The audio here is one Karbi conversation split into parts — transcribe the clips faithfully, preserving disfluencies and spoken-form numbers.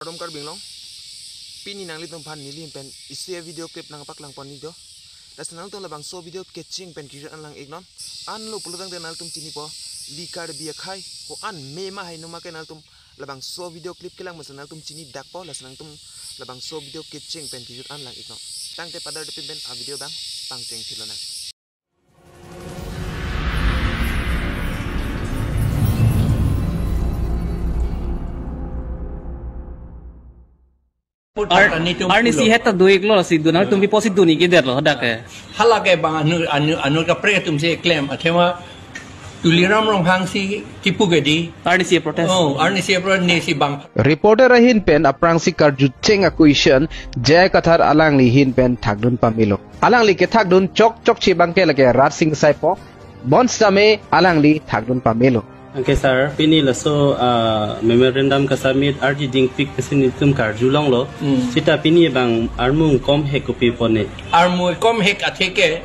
Kardom Karbi Anglong. Pini nanglitumphan nelihin pen isi video clip nangpaklang ponji do. Lasi nangtum labangso video kecheng pen kejut an lang-iknon. Anlo pulotangte nangtum chinipo, ili Karbi akhei ko-an me ma heno ma ke nangtum labangso video clip kelang mesen nangtum chinidakpo, lasi nangtum labangso video kecheng pen kejut an lang-iknon. Tangte padar depin pen a video abang pangcheng thilonang. Ar-, arnisi het ta do-iklo, lasi do nangtum pipo si do-ik-edetlo dak ke. Hala ke bang anu, anu, anu kaprek atum si klem, athema Tuliram Ronghang si kipu ke di. Arnisi protest. Oh, arnisi protest, nesi bang. Reporter ahin pen aphrangsi karjucheng a-question J I Kathar alangli ahin pen thakdun pamelo. Alangli kethakdun chokchokche abang ke lake rat sing saipo. Bonsitame alangli thakdun pamelo. Anke sir, pini laso, ah, memorandum ka-submit arji dingpik pusi nelitum karjulonglo. Hmm. Seta pini abang armu kom hek kopi pone? Armu kom hek athe ke,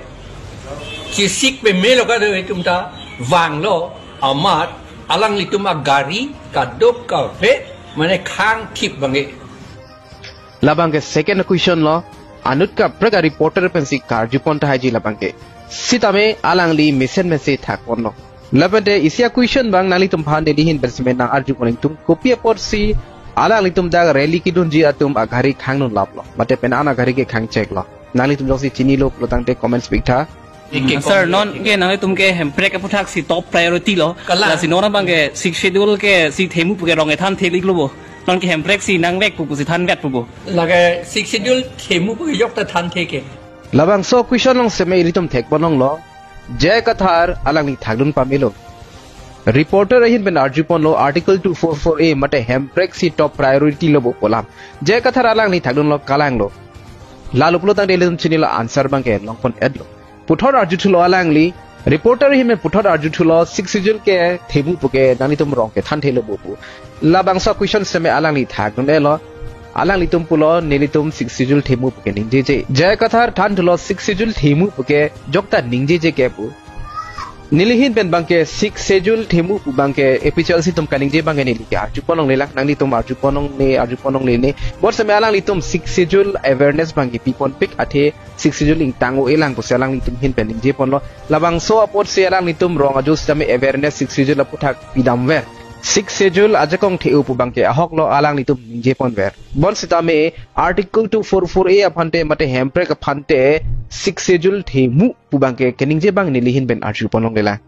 chesik pamelo kado itum ta vanglo, amat alanglitum agari kadokave mane khang thip abang ke. Labang ke second question lo, anut kaprek a-reporter pensi karjupon tahai ji labang ke. Sitame alangli mesen mesen thakponlo. Lapente isi a-question abang nanglitumphan nelihin pen semen nang-arjupon ingtung, kopi apotsi alanglitum dak rally kedunji atum agari khangdun laplo, mate pen an agari ke khangcheklo? Nanglitum jongsi chinilo pulotangte comments piktha. Hmm. Sir, non ke nanglitum ke hemprek aputhak si top priority lo. Kalang. Lasi non abang ke Sixth Schedule ke si themu pu ke rong ethan theli iklo bo. Non ke hemprek si nangvek pu pusi thanvet pu bo. Lake Sixth Schedule themu pu ke jokta thanthe ke. Labangso question along seme ilitum thekponlonglo, J I Kathar alangli thakdun pamelo. Reporter ahin pen arjuponlo Article two four four A mate hemprek si top priority lo bo pu alam J I Kathar alangli thakdunlo, kalanglo. Lalo pulotangte ilitum chinilo, answer abang ke longpon-etlo. Puthot arjuthulo alangli, reporter ahin pen puthot arjuthulo Sixth Schedule ke themu pu ke nanglitum rong ke thanthelo bo pu. Labangso question seme alangli thakdun-etlo. Alanglitum pulo nelitum Sixth Schedule themu pu ke ningjeje. J I Kathar thanthulo Sixth Schedule themu pu ke jokta ningjeje ke pu. Nelihin pen abang ke Sixth Schedule themu pu abang ke A P H L C atum kaningje abang ke neli ke arjuponlonglelang, nanglitum arjuponlongle, arjuponlongle ne. Bonsitame alanglitum Sixth Schedule awareness abang ke piponpik athe Sixth Schedule ingtang-o-elang pusi alanglitum ahin pen ningjeponlo. Labangso apotsi alanglitum rong ajo sitame awareness Sixth Schedule aputhak pidamver. Sixth Schedule ajakong the-o pu abang ke ahoklo, alanglitum ningjeponver. Bonsitame Article two four four A aphante mate hemprek aphante Sixth Schedule themu pu abang ke keningje abang nelihin pen arjuponlonglelang.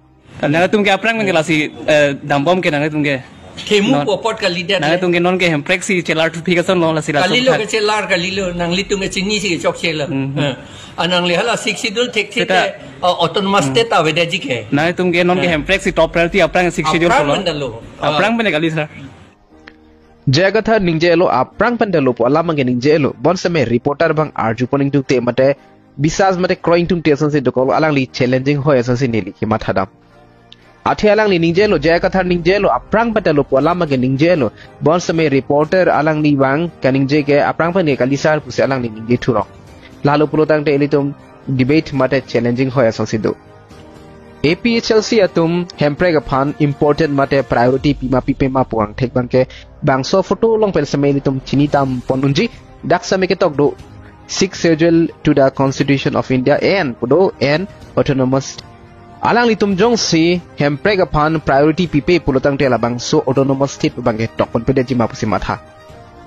Nangtum ke aphrang pen ke lasi, eh, dambom ke nangtum ke. Themu Non- pu apot kalidet le. Nangtum ke non ke hemprek si chelar thupik asonlo, lasi laso Kalilo thak- ke chelar, kalilo, nanglitum ke chini si chokchelo. Hmm. Eh. Anang le hala Sixth Schedule thekthe Seta- te, uh, autonomous Hmm. state avedetji ke. Nangtum ke non ke Eh. hemprek si top priority aphrang Sixth Schedule Aphrang pulo. pen dalo. Aphrang pen kali, sir. J I Kathar ningjelo, aphrang pen dalo pu alam abang ke ningjelo. Bonsitame reporter abang arjupon ingtungte mate bisas mate kroi ingtungte asonsi dokok, alangli challenging hoi asonsi neli kematha dam. Athe alangli ningjelo, J I Kathar ningjelo, aphrang pen dalo pu alam abang ke ningjelo. Bonsitame reporter alangli abang kaningje ke aphrang pen ke kali sir pusi alangli ningje thurok. Lalo pulotangte ilitum debate mate challenging hoi asonsi do. A P H L C atum hemprek aphan important mate priority pima pipema pu angthek abang ke bangso photo along pen seme ilitum chini tampon unji. Dak seme ketok do, Sixth Schedule to the Constitution of India and pu do and autonomous. Alanglitum jongsi hemprek aphan priority pipe pulotangte labangso autonomous state abang ke tokponpedetji ma pusi matha.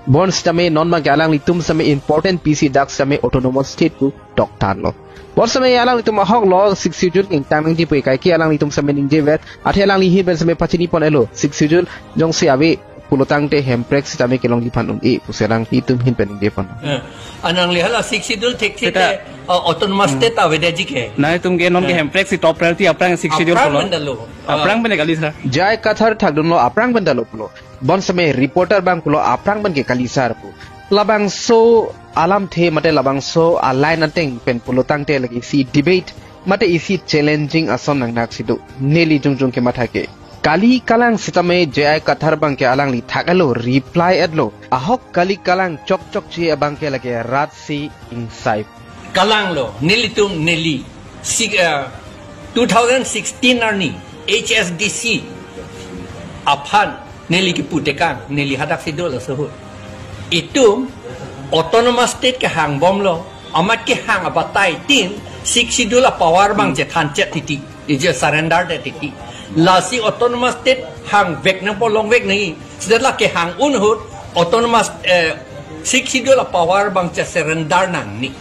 Bonsitame non abang ke alanglitum seme important pisi dak seme autonomous state pu toktanlo. Bonsitame alanglitum ahoklo Sixth Schedule ingtang nangji pu, kaike alanglitum seme ningjever. Athe alangli ahin pen seme pachinipon-etlo, Sixth Schedule jongsi ave pulotangte hemprek sitame kelongji aphan un-e pusi alanglitum ahin pen ningjepon. Eh, anang le hala Sixth Schedule thekthe Seta- te, uh, autonomous Hmm. state avedetji ke. Nangtum ke non ke Eh. hemprek si top priority aphrang Sixth Schedule Aphrang pulo. pen dalo. Aphrang Ah. pen kali, sir. J I Kathar thakdunlo aphrang pen dalo pulo. Bonsitame reporter abang pulo aphrang pen ke kali sir pu. Labangso alamthe mate labangso a-line ateng pen pulotangte lake isi debate mate isi challenging ason nangnaksi do. Neli jongjong kematha ke. Kali kalang sitame J I Kathar abang ke alangli thak-etlo, reply-etlo. Ahok kali kalang chokchokche abang ke lake rat si ingsai. Kalanglo, nelitum neli. Si, uh, two thousand sixteen arni H S D C aphan neli kipu tekang, neli hadaksi dolo sohut. Itum autonomous state kehangbomlo, amat kehang abatai tin Sixth Schedule a-power abang chethan chet titi, ije surrender det titi. Lasi autonomous state hangvek nangpo, longvek nangji. Seta la kehang un ahut autonomous, eh, Sixth Schedule a-power abang che-surrender nangne.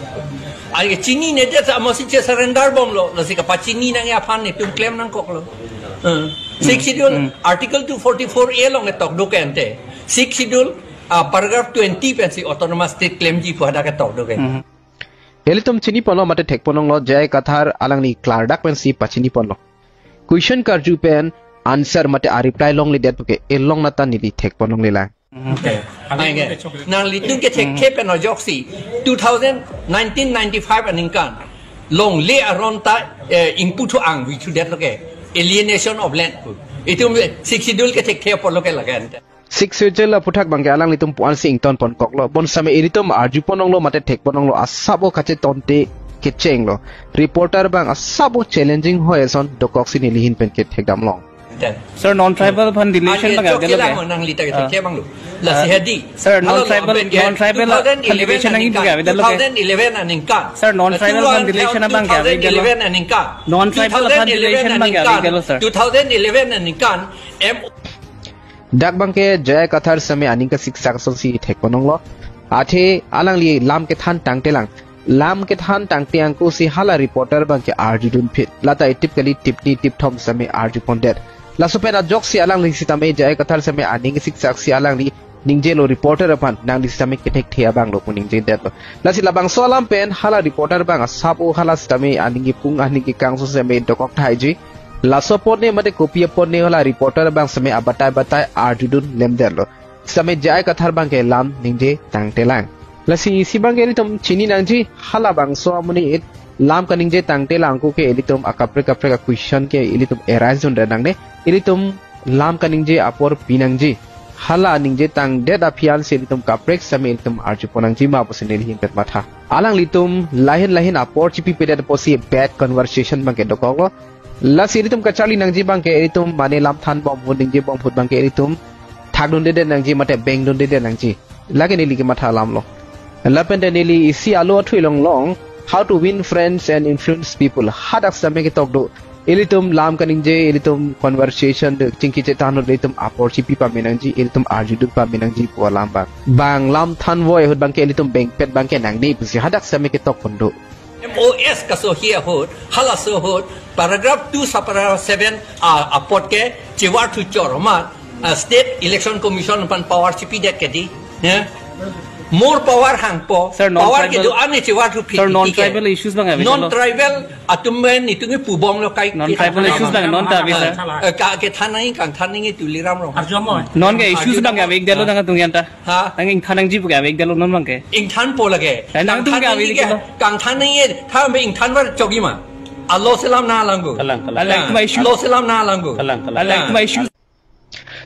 Ai chinine det amatsi che-surrender bomlo, lasi kapachini nangji aphan netum klem nangkoklo. Eh, Sixth Schedule, Article two forty-four A along ketok do ke ante. Sixth Schedule, ah, paragraph twenty pensi autonomous state klemji pu hadak ketok do ke. Ilitum chiniponlo mate thekponlonglo, J I Kathar alangli klardak pensi pachiniponlo. Question karju pen answer mate a-reply longledet puke elong nata neli thekponlonglelang. Okay. Ai ke, nanglitum kethekthe pen ajoksi two thousand, nineteen ninety-five aningkan longle aron ta, eh, ingpu thu angvi thudetlo ke, alienation of land pu. Itum Sixth Schedule kethekthe apotlo ke lagen. Sixth Schedule aphuthak abangke alanglitum puansi ingtonponkoklo. Bonsitame ilitum arjuponlonglo mate thekponlonglo, asap o kachetonte kechenglo. Reporter abang asap o challenging hoi ason dokoksi neli ahin pen kethekdamlong. Sir, non-tribal aphan relation abang chok avedet lo ke? Nangli ta ke Ah. Thekhe abang lo. Lasi Ah. Hedi. Sir, Halo non-tribal, abang ke non-tribal aphan relation nangji two thousand eleven aningkan, puke avedet lo ke? Two thousand eleven aningkan. Sir, non-tribal aphan relation abang ke avedet lo? Two thousand eleven aningkan. Non-tribal aphan relation abang ke avedet lo, sir? Two thousand eleven aningkan. M Dak abangke J I Kathar sitame aning kasiksak asonsi thekponlonglo. Athe alangli lam kethan tangtelang. Lam kethan tangte angkosi hala reporter abangke arjudunphit. Lata itip kali, tipni tipthom sitame arjupondet. Laso pen ajoksi alangli sitame J I Kathar sitame aning kasiksaksi alangli ningjelo reporter aphan, nangli sitame kethekthe abanglo pu ningjendetlo. Lasi labangso alam pen hala reporter abang asap o hala sitame aning kepung aning kekang ason sitame dokok thaiji. Laso apotne mate kopi apotne hala reporter abang sitame abatai batai arjudunlemdetlo. Sitame J I Kathar abangke lam ningje tangtelang. Lasi isi abangke ilitum chini nangji, halabangso amonit lam kaningje tangtelang ko ke ilitum akaprek kaprek a-question ke ilitum arise dunde nangne, ilitum lam kaningje apor pi nangji. Hala ningje tangdet aphi ansi ilitum kaprek sitame ilitum arjupon nangji ma pusi neli ahin pen matha. Alanglitum lahin lahin apor chipipedet apotsi bad conversation abangke dokoklo. Lasi ilitum kacharli nangji abangke ilitum mane lam thanbom ahut ningjebom ahut abangke ilitum thakdundedet nangji mate bengdundedet nangji. Lake neli kematha alamlo. Lapen te neli isi alo athui longlong, How to Win Friends and Influence People. Hadak sitame ketok do. Ilitum lam kaningje, ilitum conversation chingki chethan ahut ilitum apor chipi pame nangji, ilitum arjudun pame nangji pu alam abang. Bang lam thanvoi ahut abangke ilitum bengpet abangke nangne pusi hadak sitame ketokpon do. M O S kasohi ahut, halaso ahut, paragraph two subparagraph seven, ah, apot ke chivar thu chor amat, ah, State Election Commission aphan power chipidet ke di, ya. More power hangpo, Sir, non-tribal power kedo-an chivar thu phit Sir, non-tribal issues abang ave non-tribal atum pen itum pubomlo kai non-tribal issues abang non ta ave, sir. Eh, ka kethan nangji, kangthan nangji Tuliram Ronghang. Non ke issues abang ave delo nangtum anta. Ha? Nang ingthan nangji puke ave delo non abangke. Ingthanpo lake. Eh, nangtum ke ave delo. Kangthan nangji, tame ingthanver chogi ma. Alo selam na langgo. Kalang, kalang. Alang tuma issues. Alo selam na langgo. Kalang, kalang. Alang tuma issues.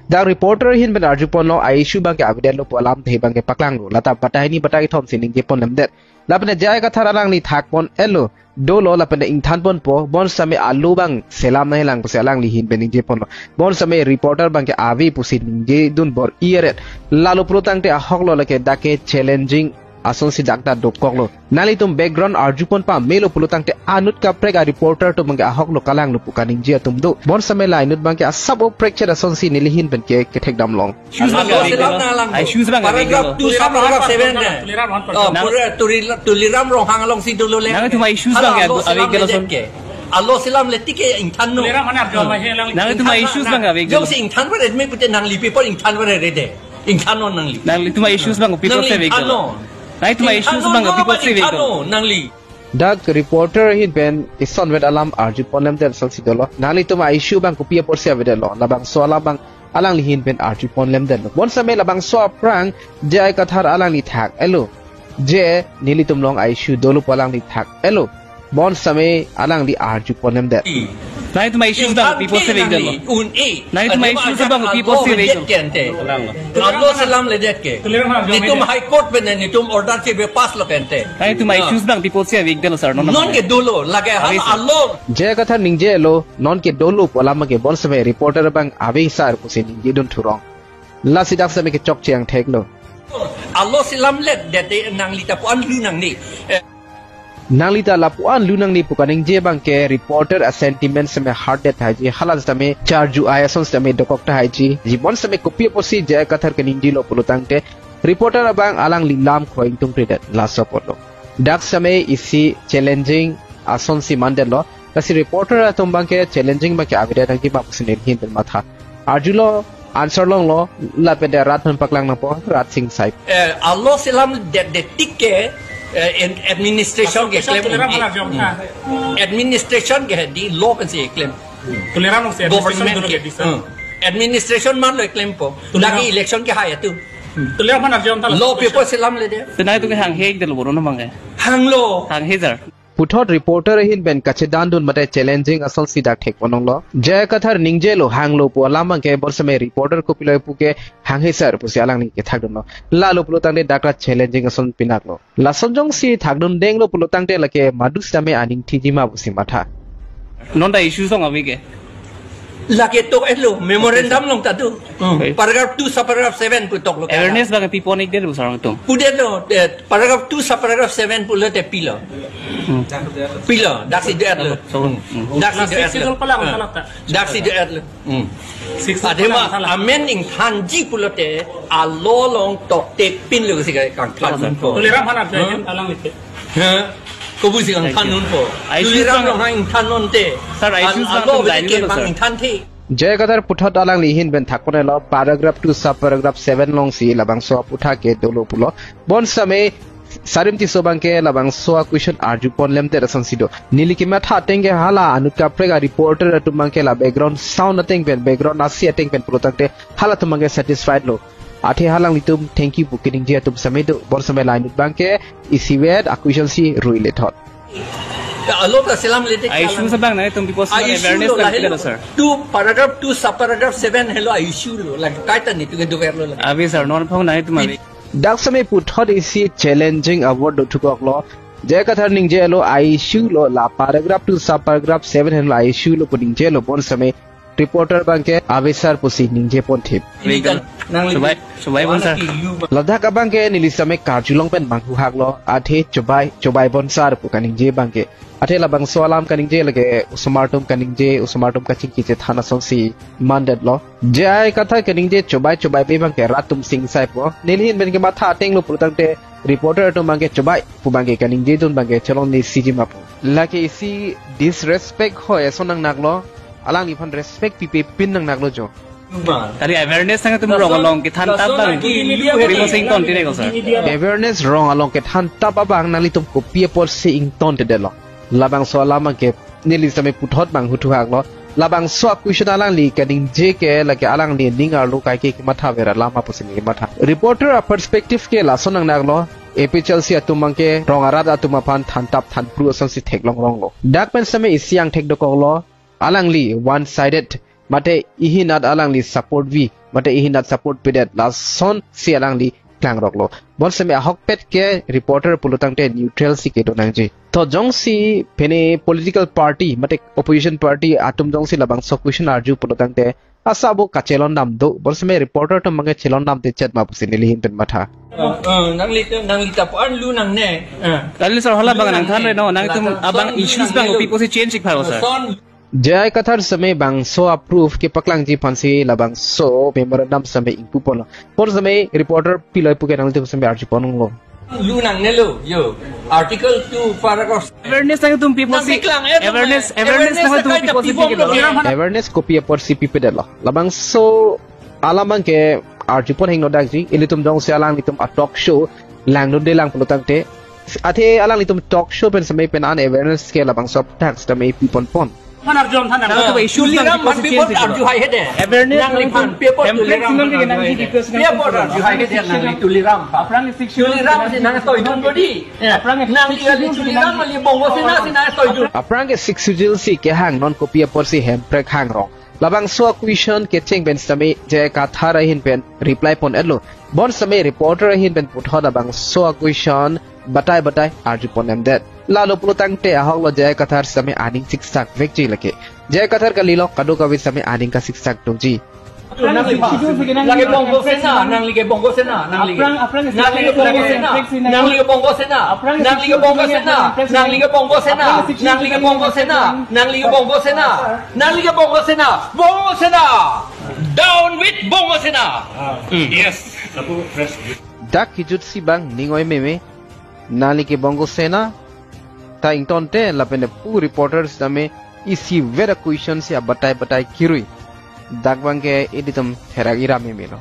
Dak reporter ahin pen arjuponlo a-issue abangke avedetlo pu alamthe abangke paklanglo. Lata batai hini batai kethom si ningjeponlemdet. Lapen J I Kathar alangli thakpon-etlo. Dolo lapen ingthanponpo, bonsitame alo abang selam nangjilang pusi alangli ahin pen ningjeponlo. Bonsitame reporter abangke ave pusi ningjedun bor-i aret. Lalo pulotangte ahoklo lake dak ke challenging asonsi dak ta dokoklo. Nanglitum background arjupon pamelo pulotangte anut kaprek a-reporter atum abangke ahoklo, kalanglo pu kaningje atum do. Bonsitame la inut abangke asap o prekchet asonsi neli ahin pen ke kethekdamlong. Issues abang alo ave selam delo. Na langgo. Issues abang ave delo. Paragraph two, subparagraph seven na. Tuliram Ronghang. Oh, nang pura Turi-, Tuliram Ronghang alongsi dolo le. Nangtum a-issues abang alo ave selam delo le son. Alo selam le tike ingthannon. Nangtum a-issues abang ave delo. Jongsi ingthanver ave pute nangli people ingthanver ave de. Ingthannon nangli. Nanglitum a-issues abang people se ave delo. Nangtum a-issues abang people se ave delo. Ingthannon nangli. Dak reporter ahin pen isonvet alam arjuponlemdet asonsi dolo. Nanglitum a-issue abang kopi apotsi avedetlo. Labangso alam abang alangli ahin pen arjuponlemdetlo. Bonsitame labangso aphrang J I Kathar alangli thak-etlo. Je nelitum along a-issue dolo pu alangli thak-etlo. Bonsitame alangli arjuponlemdet. Nangtum a-issues abang people se ave delo. Nangtum a-issues abang people se ave delo. Alo selam ledet ke. Netum High Court pen netum order chibe passlo ke ante. Nangtum a-issues abang people se ave delo sir. Non, non ke dolo lake hal alo. J I Kathar ningjelo, non ke dolo pu alam ke bonsitame reporter abang ave sir pusi ningjedun thurong. Lasi dak sitame kechokche angtheklo. Alo selamledet te nangli ta pu-an lu nangne. Eh. Nangli ta lapu-an lu nangne pu kaningje abangke reporter a-sentiment seme hurtdet haiji, hala seme charju ai ason seme dokok ta haiji. Jibon seme kopi apotsi J I Kathar kaningjelo pulotangte reporter abang alangli lam kho ingtungpredet laso apotlo. Dak seme isi challenging asonsi mandetlo. Lasi reporter atum abangke challenging abangke avedet nangji ma pusi nelihin pen matha. Arjulo, answer longlo, lapen de rat aphan paklang nangpo, rat sing sai. Eh, alo selamledet tik ke, eh, en-, administration ke Asal klem. Tuliram hala jom na. Administration ke di law pensi klem. Tuliram along si Government administration dulu ke, ke bisa. Hmm. Administration manlo klempo. Tuliram. Lagi election ke hai atu. Tuliram hala jom thala. Law paper selamledet. Tenai tu ke hanghe delo bono namang ke. Hanglo. Hanghe sir. Puthot reporter ahin pen kachedandun mate challenging asonsi dak thekponlonglo. J I Kathar ningjelo hanglo pu alam abangke bonseme reporter kopilo pu ke hanghe sir pusi alangli kethakdunlo. Lalo pulotangte dak ra challenging ason pinaklo. Lason jongsi thakdun denglo pulotangte lake madu sitame aning thiji ma pusi matha. Non ta issues along ave ke. Lake tok etlo, memorandum along ta do. Hmm. Okay. Paragraph two, subparagraph seven pu toklo. Awareness abang pipon-ikdet lo sir nangtum. Pudetlo, eh, paragraph two, subparagraph seven pulote pilo. Hmm. Pilo, daksi do-etlo. So, hmm. Daksi do-etlo. Sixth schedule pala, hmm. Daksi do-etlo. Hmm. Sixth schedule pala, adema, salah. Amen ingthanji pulote, alo along toktepinlo si kangthan. Salah, sir. Tuliram hala, hmm? Alangli te. Ha? Kopusi kangthan nangpo. Thank you. Tuliram along hang ingthan nangte. Sir, I choose alo nangtum beli dain ke lo, bang sir. Ingthanthe. J I Kathar puthot alangli ahin pen thakponlo paragraph two subparagraph seven alongsi labangso aputhak ke dolo pulo. Bonseme Sarim Tisso abangke labangso a-question arjuponlemdet asonsi do. Neli kematha ateng ke hala anut kaprek a-reporter atum abangke la background sound ateng pen, background asi ateng pen pulotangte halatum abangke satisfied lo. Athe halanglitum thank you pu keningje atum seme do, bonseme la inut abangke isivet a-question si ruile thot. Ya, alo ta selamledet. Issues abang nangtum people awareness lo, lahelo, sir. Two, paragraph two, subparagraph seven helo issue lo. Lake kaita netum ke doverlo lake. Ave sir, non phong nangtum ave. Dak seme puthot isi challenging award do thukoklo. J I Kathar ningjelo issue lo, la paragraph two, subparagraph seven helo issue lo pu ningjelo, bonseme reporter abangke ave sir pusi ningjeponthip. Ini kan, nang subai, subai bon sir. Ladak abangke neli seme karjulong pen manghuhaklo, athe subai, subai bon sir pu kaningje abangke. Athe labangso alam kaningje lake osomar atum kaningje, osomar atum kachingki chethan asonsi mandetlo. J I Kathar kaningje subai, subai pe abangke rat atum sing saipo. Neli ahin pen kematha ateng lo pulotangte reporter atum abangke subai pu abangke kaningjedun abangke chelong ni siji ma pu. Lake isi disrespect hoi ason nangnaklo. Alangliphan respect pipepin nangnaklo jo. Kali awareness nangtum rong along kethan tap abang. Bimo sing ton tine ko sir. Awareness rong along kethan tap abang nanglitum kopi apotsi ingtontedetlo. Labangso alam abangke neli seme puthot manghu thuhaklo. Labangso a-question alangli kaningje ke lake alangli ning arlo kaike kematha vera lama pusi neli matha. Reporter a-perspective ke lason nangnaklo. A P H L C atum abangke rong arat atum aphan thantap thanpru asonsi theklong ronglo. Dak pen seme isi angthek dokoklo. Alangli one sided, mate ihinat alangli support vi, mate ihinat support pedet, lasonsi alangli klangroklo. Bonseme ahokpet ke reporter pulotangte neutral si kedo nangji. To jongsi pene political party, mate opposition party atum jongsi labangso a-question arju pulotangte asabo kachelondam do, bonseme reporter atum abangke chelondamte chet ma pusi neli ahin pen matha. Eh, eh, nangli, nangli ta pu-an lu nangne. Eh. Kali sir, hala abang nangthanre no, nangtum abang issues abang kopi apotsi change-ik pharo sir. Son J I Kathar seme bangso a-proof kepaklangji aphansi labangso memorandum seme ingpuponlo. Bonseme reporter pilo pu ke nangtum seme arjuponlonglo. Lu nangnelo, yo. Article two, paragraph. Awareness nangtum pi apotsi. Nang biklang, eh, awareness, awareness nangtum pi apotsi pibomlo. Awareness kopi apotsi pipedetlo. Labangso alam abangke arjupon hingno dakji, ilitum jongsi alanglitum a-talk show langdunde lang pulotangte. Athe alanglitum talk show pen seme pen an awareness ke labangso aputhak sitame piponpon. Mana arjum than. Nangtum issues Tuliram nangtum man pi apot change arju hai hede. Awareness nangliphan pi apot Tuliram man arju hai hede. Pi apot arju hai hede nangli Tuliram. Aphrang ke Sixth Schedule Tuliram si nangtoidun bodi. Aphrang ke Nangli Sixth Schedule Tuliram nang kali Bongo Sena si nangtoidun. Aphrang ke Sixth Schedule si kehang non kopi apotsi Hemprek hangrong. Labangso a-question kecheng pen sitame J I Kathar ahin pen reply pon-etlo. Bonseme reporter ahin pen puthot labangso a-question batai batai arjuponlemdet. Lalo pulotangte ahoklo J I Kathar sitame aning siksak vekji lake. J I Kathar kalilo kadokave sitame aning kasiksak dungji. Nangli ke Bongo Sena, nangli ke Bongo Sena, nangli ke Bongo Sena, nangli ke Bongo Sena, nangli ke Bongo Sena, nangli ke Bongo Sena, nangli ke Bongo Sena, nangli ke Bongo Sena, nangli ke Bongo Sena, Bongo Sena, down with Bongo Sena. Yes. Dak kijutsi abang ning oi meme, nangli ke Bongo Sena, ta ingtonte lapen pu reporters tame isivet a question si abatai batai kirui. Dak abangke ilitum therak iram meme lo.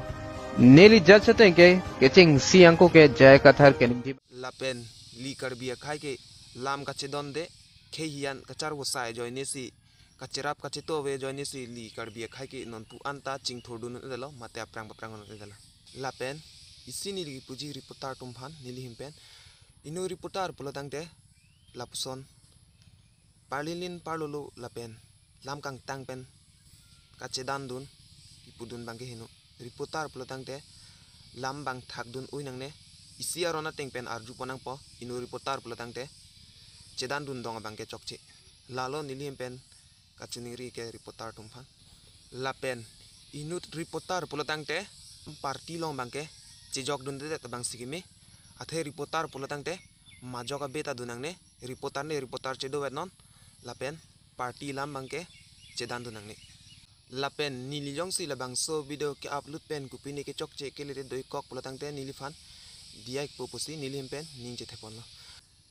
Neli judge ateng ke kechengsi angko ke J I Kathar keningdip. Lapen li Karbi akhei ke lam kachedonde, khei hian kacharvosai ajoine si, kacherap kacheto ave ajoine si li Karbi akhei ke nonpu anta chingthurdun un-edetlo, mate aphrang paphrang un-edetlo. Lapen isi neli kipuji reporter atum aphan, neli ahin pen. Inut reporter pulo tangte lapuson parlinlin parlolo lapen lam kangtang pen kachedandun kipudun abangke heno. Reporter pulo tangte lam abang thakdun oi nangne, isi aron ateng pen arjupon nangpo, inut reporter pulo tangte chedandun dong abangke chokche. Lalo neli ahin pen kachiningri ke reporter atum aphan. Lapen inut reporter pulo tangte party along abangke chejokdundedet abang si keme. Athe reporter pulo tangte majok abe ta dun nangne, reporter ne reporter chedovet non, lapen party alam abangke chedandun nangne. Lapen neli jongsi labangso video ke-upload pen kopine kechokche kele te doikok pulo tangte neliphan diya ikpo pusi neli ahin pen ning chetheponlo.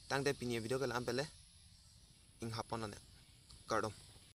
Tangte pini video ke la-an pen le, inghapon lone. Kardom.